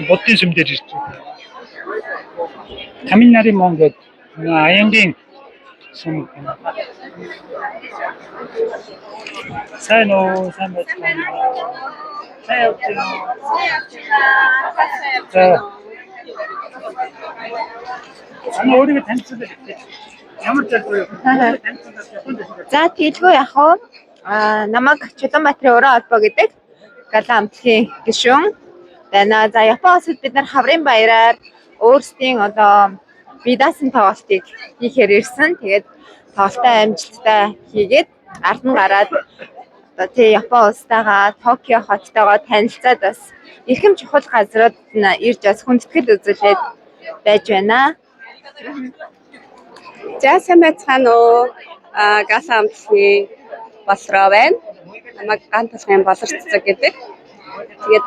Буддын сүм дээр ирж байна. Каминари мон гэдэг аянгийн сүм. Сайн уу, сайн байцгаана уу? Сайн явж байна уу? За. Ана өөрийгөө танилцуулаад өгөөч. Ямар залуу вэ? Танилцуулаад Японд байсан. За тэгэлгүй яах вэ? Аа намайг Чулуунбаатарын уран холбоо гэдэг гала амтлагийн гишүүн байна. За Япон улсад бид нар хаврын баяраар өөрсдийн одоо бие даасан тоглолтыг хийхээр ирсэн. Тэгээд тоглолтоо амжилттай хийгээд ард нь гараад одоо тий Япон улстайгаа Токио хоттойгоо танилцаад бас эрхэм чухал газрууд нь ирж бас хүндэтгэл үзүүлээд байж байна. За сайн байцгаана уу? Аа гала амтлагийн болроо байна. Намайг ган тулгын болор цэцэг гэдэг. Тэгээд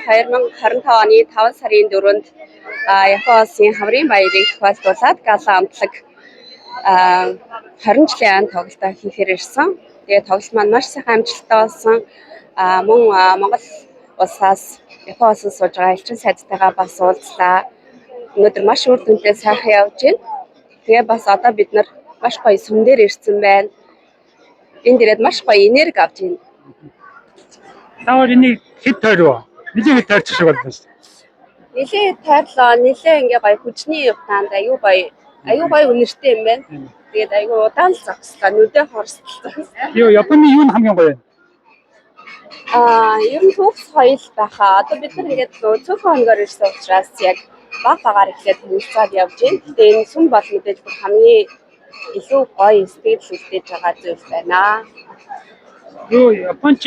2025 оны 5 сарын 4-нд Япон улсын хаврын баярыг тохиолдуулаад гала амтлаг 20 жилийн ан тоглолтоо хийхээр ирсэн. Тэгээд тоглолт маань маш сайхан амжилттай болсон. Мөн Монгол улсаас Япон улсад сууж байгаа элчин сайдтайгаа бас уулзлаа. Өнөөдөр маш үр дүнтэй сайхан явж байна. Тэгээ бас одоо бид нар маш гоё сүм дээр ирсэн байна. Энд ирээд маш гоё энерги авч байна. Та хоёр энийг хэд тойров? Нилээн хэд тойрчих шиг болно шүү дээ. Нилээ тойрлоо, нилээ ингээ гоё хүчний утаанд аюу гоё, аюу гоё үнэртэй юм байна. Тэгээд аюу удаан л зогслоо, нүдэ хорсдол зогслоо. Юу Японы юу нь хамгийн гоё вэ? Аа, ер нь түүх соёл байхаа. Одоо бид нар ингээд нөгөө цөөхөн хоногоор ирсэн учраас яг баг багаар эхлээд танилцаад явж байна. Гэтэ энэ сүм бол мэдээж бүр хамгийн илүү гоё сэтгэл үлдээж байгаа зүйл байна. Юу Японч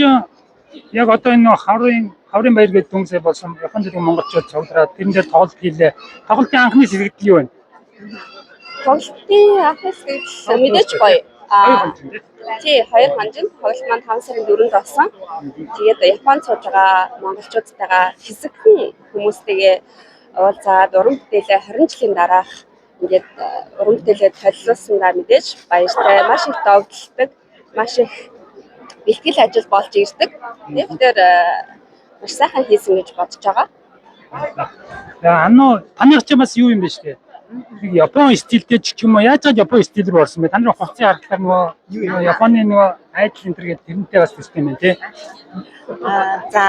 яг одоо энэ нөгөө хаврын баяр гэдэг дүнсээ болсон Японд гэдэг монголчууд цуглараад тэрэн дээр тоглолт хийлээ. Тоглолтын анхны сэтгэгдэл юу вэ? Тоглолтын анхны сэтгэл мэдээж гоё. Хоёр Аа, хоног тийм. тий, хоёр хонжинд тоглолт маань 5 сарын 4-нд болсон. Тэгээд Японд сууж байгаа монголчуудтайгаа хэсэгхэн хүмүүстэйгээ уулзаад уран бүтээлээ 20 жилийн дараах ингээд уран бүтээлээ толилуулсандаа мэдээж баяртай, маш их догдолдог, маш их бэлтгэл ажил болж ирдэг. Тэгээд бид нар маш сайхан хийсэн гэж бодож байгаа. За ануу таных ч бас юу юм бэ штэ. Нэг Япон стилтэй ч юм уу яаж чад Япон стил рүү орсон бэ? Та нарын хувцсыг харахаар нөгөө Японы нөгөө айдл энэ төр гэдэг тэрнтэй бас төстэй юм байна тий. Аа за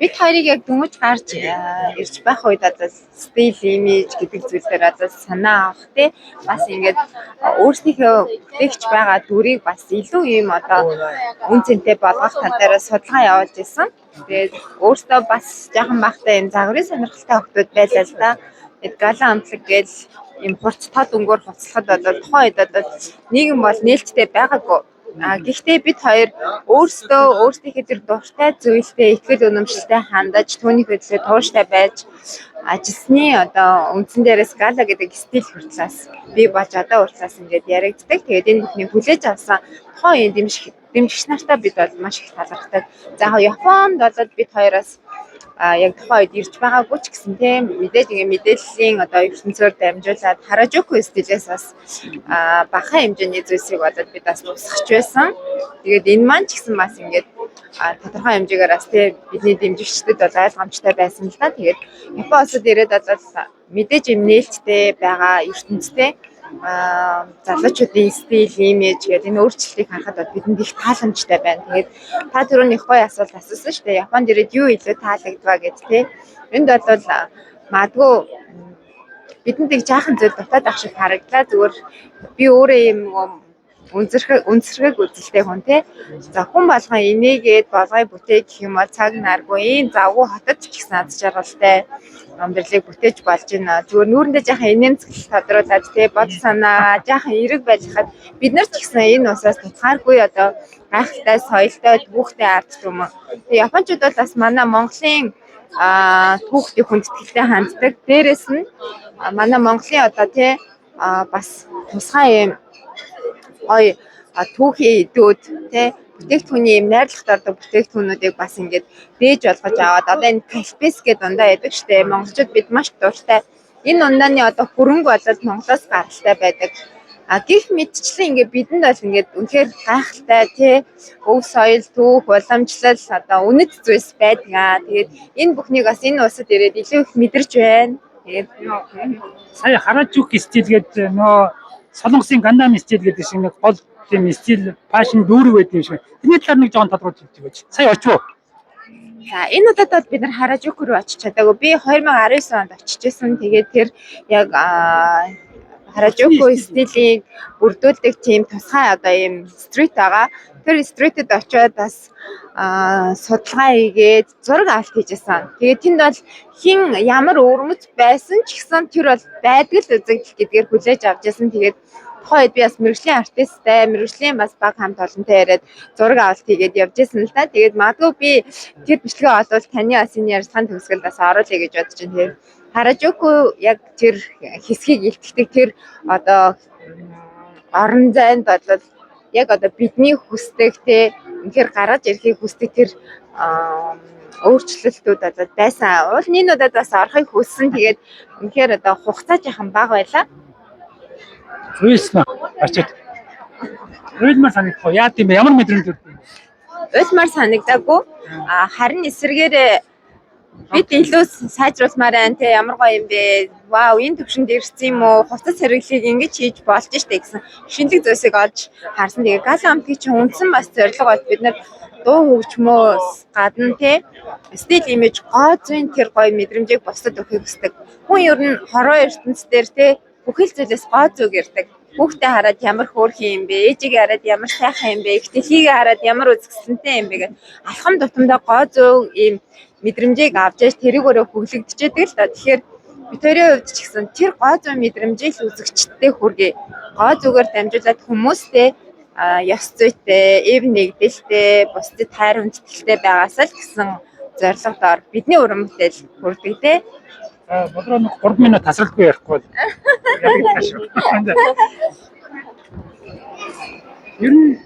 бид хоёрыг яг дөнгөж гарч ирж байх үед одоо стил, имиж гэдэг зүйлээр одоо санаа авах тий бас ингээд өөрсдийнхөө бүтээгч байгаа дүрийг бас илүү юм одоо үн цэнтэй болгох тал дээр судалгаа явуулж исэн. Тэгээд өөртөө бас жаахан байхдаа юм загварын сонирхолтой охтууд байлаа л да. Тэгээд гала амтлаг гээл юм хурц тод өнгөөр хувцлахад бол тухайн үед бол нийгэм бол нээлттэй байгаагүй. А гэхдээ бид хоёр өөрсдөө өөрсдийнхээ тэр дуртай зүйлдээ итгэл үнэмшилтэй хандаж түүнийхээ төлөө тууштай байж ажилласны одоо үндсэн дээрээс гала гэдэг стил хүртлээс бий болж одоо хүртлээс ингээд яригддаг. Тэгээд энэ бүхнийг хүлээж авсан тухайн үеийн дэмжигч нартаа бид бол маш их талархдаг. За яг Японд болоод бид хоёроос яг тухайн үед ирж байгаагүй ч гэсэн тийм мэдээж ингээ мэдээллийн одоо ертөнцөөр дамжуулаад Харажуку стилээс бас бахан хэмжээний зүйлсийг болоод бид бас тусгаж байсан. Тэгээд энэ маань ч гэсэн бас ингээд тодорхой хэмжээгээр бас тийм бидний дэмжигчдэд бол ойлгомжтой байсан л да. Тэгээд Япон улсад ирээд бол мэдээж юм нээлттэй байгаа ертөнцтэй залуучуудын стил, имиж гэдэг энэ өөрчлөлтийг харахад бол бидэнд их тааламжтай байна. Тэгээд та түрүүний их гоё асуулт асуусан шүү дээ. Японд ирээд юу илүү таалагдваа гэж тий. Энд бол магадгүй бидэнд их жаахан зүйл дутаад ах шиг харагдлаа. Зүгээр би өөрөө юм үнсэрхэг үзэлтэй хүн тий. За хүн болгон инээгээд болгой бүтээ гэх юм бол цаг наргүй ийм завгүй хотод ч гэсэн аз жаргалтай амьдралыг бүтээж болж байна. Зүгээр нүүрэндээ жаахан инээмсэглэл тодруулаад тий бодол санаа жаахан эерэг байлгахад бид нар ч гэсэн энэ усаас тутгааргүй одоо гайхалтай соёлтой түүхтэй ард түмэн. Тэгээ Япончууд бол бас манай Монголын түүхтийг хүндэтгэлтэй ханддаг. Дээрээс нь манай Монголын одоо тий бас тусгай юм гоё түүхийн эдүүд тий бүтээгдэхүүний юм найрлагт ордог бүтээгдэхүүнүүдийг бас ингээд дээж болгож аваад одоо энэ кальпис гэдэг ундаа яадаг штэ монголчууд бид маш дуртай. Энэ ундааны одоо хөрөнгө болоод Монголоос гаралтай байдаг. А гэх мэтчлэн ингээд бидэнд бол ингээд үнэхээр гайхалтай тий өв соёл, түүх, уламжлал одоо үнэт зүйлс байдаг аа. Тэгээд энэ бүхнийг бас энэ улсад ирээд илүү их мэдэрч байна. Тэгээд Сая Харажуку style гэдэг нөгөө Солонгосын Гангнам style гэдэг шиг нэг гол тийм style fashion дүүрэг байдаг юм шиг. Тэрний талаар нэг жоохон тодруулж өгөөч. Сая очив уу? За, энэ удаад бол бид нар Харажуку руу очиж чадаагүй. Би 2019 онд очиж исэн. Тэгээд тэр яг Харажуку style ийг бүрдүүлдэг тийм тусгай одоо ийм street байгаа. Тэр street эд очиод бас судалгаа хийгээд зураг авалт хийжсэн. Тэгээд тэнд бол хэн ямар өвөрмөц байсан ч гэсэн тэр бол байдаг л үзэгдэл гэдгээр хүлээж авч исэн. Тэгээд тухайн үед би бас мэргэжлийн артисттай, мэргэжлийн бас баг хамт олонтой яриад зураг авалт хийгээд явж исэн л да. Тэгээд магадгүй би тэр бичлэгээ олвол таны бас энэ ярилцлагын төгсгөлд бас оруулъя гэж бодож байна. Тэгээд Харажуку яг тэр хэсгийг илтгэдэг тэр одоо орон зайд бол яг одоо бидний хүсдэг те үнэхээр гаргаж ирэхийг хүсдэг тэр өөрчлөлтүүд одоо байсан. Уул нь энэ удаад бас орохыг хүссэн. Тэгээд үнэхээр одоо хугацаа жаахан бага байлаа. Уйлсан очоод. Уйлмаар санагдах уу? Яад юм бэ? Ямар мэдрэмж төрдөг юм? Уйлмаар санагдаагүй. А харин эсрэгээр бид илүү сайжруулмаар байна те, ямар гоё юм бэ? Вау, энэ төвшөнд ирсэн юм уу? Хувцас хэрэглийг ингэж хийж болж штэ гэсэн шинэлэг зүйлсийг олж харсан. Тэгээ гала хамтгийн чинь үндсэн бас зорилго бол бид нар дуу хөгжмөөс гадна те style, имиж, гоо зүйн тэр гоё мэдрэмжийг бусдад өгөхийг хүсдэг. Хүн ер нь хорвоо ертөнц дээр те бүхэл зүйлээс гоо зүйг ирдэг. Хүүхдээ хараад ямар хөөрхөн юм бэ? Ээжигээ хараад ямар сайхан юм бэ? Их дэлхийгээ хараад ямар үзэсгэлэнтэй юм бэ гэх алхам тутамдаа гоо зүй ийм мэдрэмжийг авч яаж тэрийг өөрөө хөглөгдөждэг л да. Тэгэхээр бид хоёрын хувьд ч гэсэн тэр гоо зүйн мэдрэмжийг л үзэгчдэд хүргэе. Гоо зүгээр дамжуулаад хүмүүстэй ёс зүйтэй, эв нэгдэлтэй, бусдад хайр хүндэтгэлтэй байгаасаа л гэсэн зорилго дор бидний уран бүтээл хүрдэг те. За, бодроо нэг 3 минут тасралтгүй ярихгүй бол ядагдаа шүү. Ер нь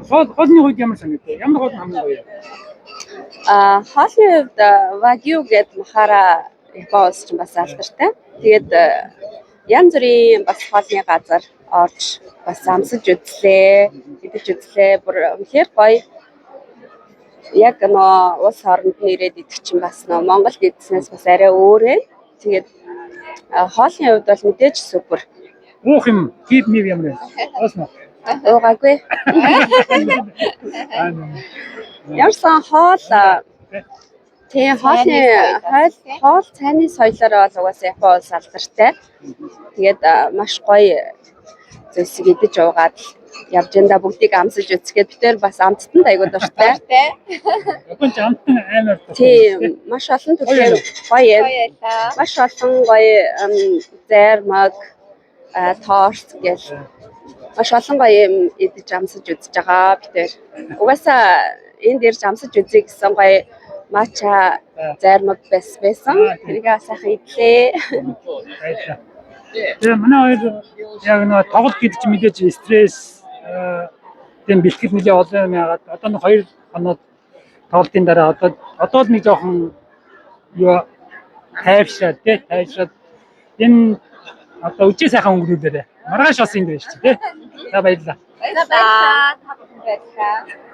хоолны хувьд ямар санагдав? Ямар хоол хамгийн гоё вэ? А хоолны хувьд вагю гэдэг махаараа Япон улс чинь бас алдартай. Тэгээд янз бүрийн бас хоолны газар орж бас амсаж үзлээ, идэж үзлээ. Бүр үнэхээр гоё. Яг нөө улс оронд нь ирээд идэх чинь бас нөө Монголд идсэнээс бас арай өөр ээ. Тэгээд хоолны хувьд бол мэдээж супер. Уух юм, гид мив ямар вэ? Уусан уу? Уугаагүй. Ямарсан хоол тийм хоолны хоол цайны соёлоор бол угаасаа Япон улс алдартай. Тэгээд маш гоё зүйлсийг идэж уугаад л явж энэ бүгдийг амсаж үзгээд бид тэр бас амттанд айгуу дуртай. Японч амтан аймаар дуртай. Тийм, маш олон төрлийн гоё юм. Маш олон гоё зайрмаг, торт гэл маш олон гоё юм идэж амсаж үзэж байгаа бид тэр. Угаасаа энд ирж амсаж үзье гэсэн гоё матча зайрмаг байсан. Тэрийг сайхан идлээ. Баярлалаа. Тэгээ манай хоёр яг нөгөө тоглолт гэдэг чинь мэдээж стресс, тийм бэлтгэл нэлээ олон юм яагаад одоо нэг 2 хоног тоглолтын дараа одоо л нэг жоохон юу тайвшраад тий тайвшраад энэ одоо үжээ сайхан өнгөрүүлээрэ. Маргааш бас энд байж тий. За, баярлалаа. Баярлалаа. Та бүхэн баярлалаа.